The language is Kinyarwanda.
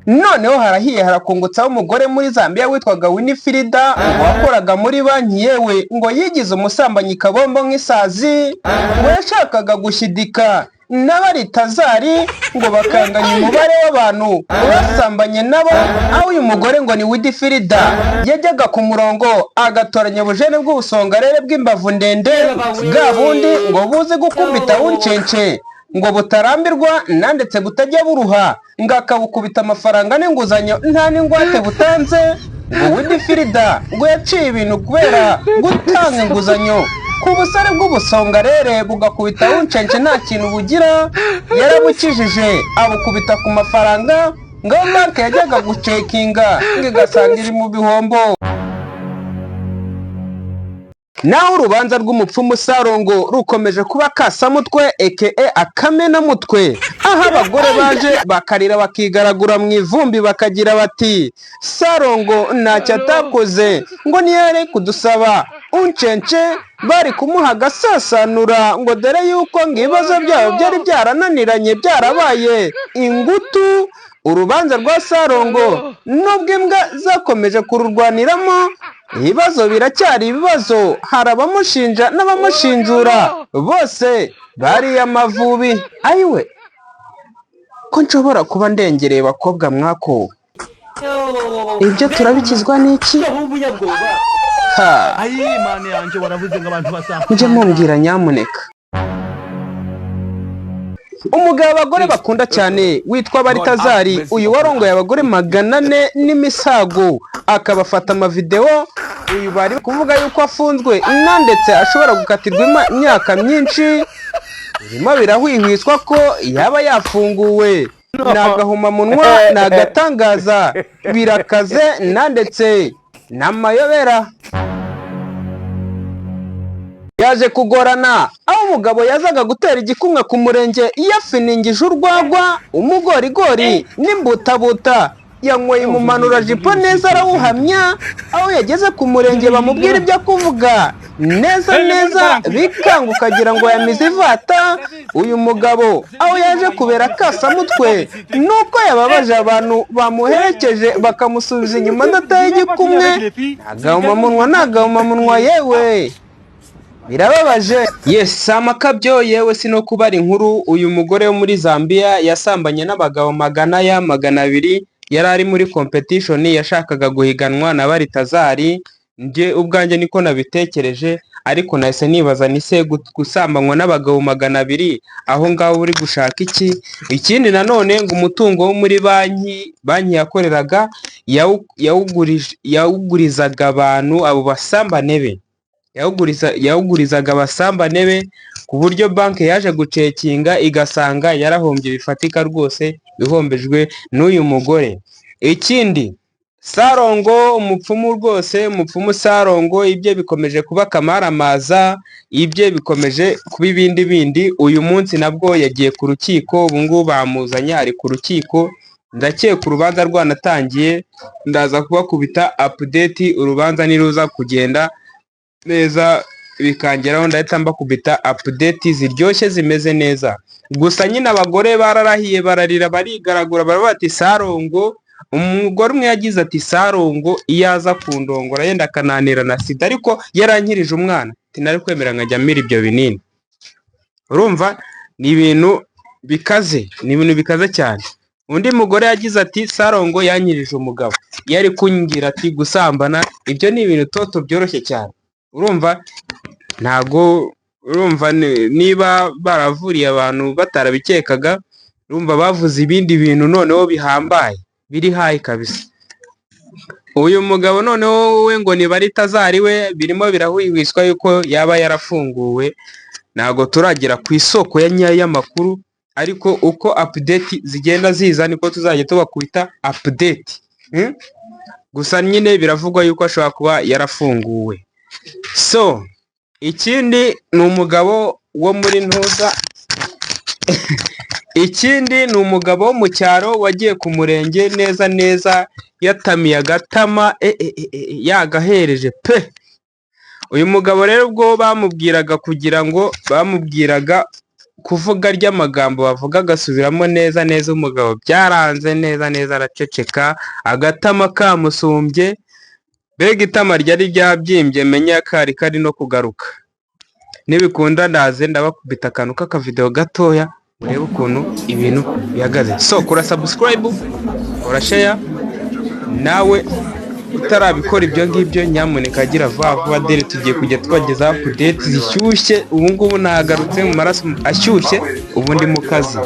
Noneho harahiye harakungutsaho umugore muri Zambia witwaga Winifrida, ngo wakoraga muri banki, yewe ngo yigize umusambanyi kabombo nk'isazi. Ngo yashakaga gushidika n'abaritazari ngo bakanganya umubare w'abantu basambanye nabo, aho uyu mugore ngo ni Winifrida yajyaga ku murongo agatoranya ubujene bw'ubusongarere bw'imbavu ndende, bwa bundi ngo buzi gukubita wuncence, ngo butarambirwa nandetse butajya buruha, ngo akabukubita amafaranga n'inguzanyo nta n'ingwate butanze. Ngo Winifrida ngo yaciye ibintu kubera gutanga inguzanyo ku busore bw'ubusongarere bugakubita wuncence nta kintu bugira. Yarabukijije abukubita ku mafaranga, ngo aho banki yajyaga gucekinga ngo igasanga iri mu bihombo. Naho urubanza rw'umupfumu Sarongo rukomeje kuba kasamutwe eke akamenamutwe, aho abagore baje bakarira bakigaragura mu ivumbi, bakagira bati: "Sarongo ntacyo atakoze, ngo ntiyari kudusaba uncence, bari kumuha agasasanura," ngo dore yuko ngo ibibazo byabo byari byarananiranye, byarabaye ingutu. Urubanza rwa Sarongo, nubwo imbwa zakomeje kururwaniramo, ibibazo biracyari ibibazo. Hari abamushinja n'abamushinjura, bose bariye amavubi. Ayiwe, ko nshobora kuba ndengereye, bakobwa mwakowe, ibyo turabikizwa n'iki ha? Ayi mani yanjye, waravuze ngo abantu bazapfa. Mujye mumbwira nyamuneka. Umugabo abagore bakunda cyane witwa Baritazari, uyu warongoye abagore 400 n'imisago akabafata amavidewo, uyu bari kuvuga yuko afunzwe na ndetse ashobora gukatirwa imyaka myinshi. Birimo birahwihwiswa ko yaba yafunguwe. Ni agahomamunwa, ni agatangaza, birakaze na ndetse n'amayobera. Yaje kugorana aho umugabo yazaga gutera igikumwe ku murenge yafiningije urwagwa, umugorigori n'imbutabuta, yanyweye umumanurajipo neza arawuhamya. Aho yageze ku murenge bamubwira ibyo kuvuga neza neza bikanga, ukagira ngo yamize ivata. Uyu mugabo aho yaje kubera akasamutwe nuko yababaje abantu bamuherekeje, bakamusubiza inyuma adateye igikumwe. Agahomamunwa ni agahomamunwa, yewe birababaje. Yes, si amakabyo, yewe si no kubara inkuru. Uyu mugore wo muri Zambia yasambanye n'abagabo magana ya 200, yari ari muri competition, yashakaga guhiganwa na Baritazari. Njye ubwanjye niko nabitekereje, ariko nahise nibaza ni se gusambanywa n'abagabo 200 aho ngaho uri gushaka iki? Ikindi nanone ngo umutungo wo muri banki, banki yakoreraga, yawugurizaga abantu, abo basambane be, yawugurizaga abasambane be, ku buryo banki yaje gucekinga igasanga yarahombye bifatika rwose, bihombejwe n'uyu mugore. Ikindi, Sarongo umupfumu rwose, umupfumu Sarongo, ibye bikomeje kuba akamaramaza, ibye bikomeje kuba ibindi bindi. Uyu munsi nabwo yagiye ku rukiko, ubu ngubu bamuzanye ari ku rukiko, ndakeka urubanza rwanatangiye. Ndaza kubakubita update urubanza niruza kugenda neza bikangeraho, ndahita mbakubita update ziryoshye zimeze neza. Gusa nyine abagore bararahiye, bararira, barigaragura, baravuga bati: "Sarongo." Umugore umwe yagize ati: "Sarongo iyo aza kundongora yenda akananira na sida, ariko yarankirije umwana, nari kwemera nkajya mira ibyo binini." Urumva ni ibintu bikaze, ni ibintu bikaze cyane. Undi mugore yagize ati: "Sarongo yankirije umugabo, iyo ari kumbwira ati gusambana ibyo ni ibintu toto byoroshye cyane." Urumva ntago, urumva niba baravuriye abantu batarabikekaga, urumva bavuze ibindi bintu noneho bihambaye, biri high kabisa. Uyu mugabo noneho we ngo ni Baritazari we, birimo birahwihwiswa yuko yaba yarafunguwe. Ntabwo turagera ku isoko ya nyayo y'amakuru, ariko uko update zigenda ziza niko tuzajya tubakubita update. Gusa nyine biravugwa yuko ashobora kuba yarafunguwe. So ikindi ni umugabo wo muri Ntuza, ikindi ni umugabo wo mu cyaro wagiye ku murenge neza neza yatamiye agatama, yagahereje pe. Uyu mugabo rero ubwo bamubwiraga kugira ngo bamubwiraga Kuvuga ry'amagambo bavuga agasubiramo neza neza. Umugabo byaranze neza neza, araceceka, agatama kamusumbye. Mbega itama ryari ryabyimbye, menya kari kari no kugaruka. Nibikunda ndaze ndabakubita akantu k'akavideo gatoya, urebe ukuntu ibintu bihagaze. So kora subscribe, kora share. Nawe utarabikora ibyo ngibyo, nyamuneka gira vuba vuba. Dore tugiye kujya tubagezaho update zishyushye. Ubu ngubu nagarutse mu maraso ashyushye, ubu ndi mu kazi.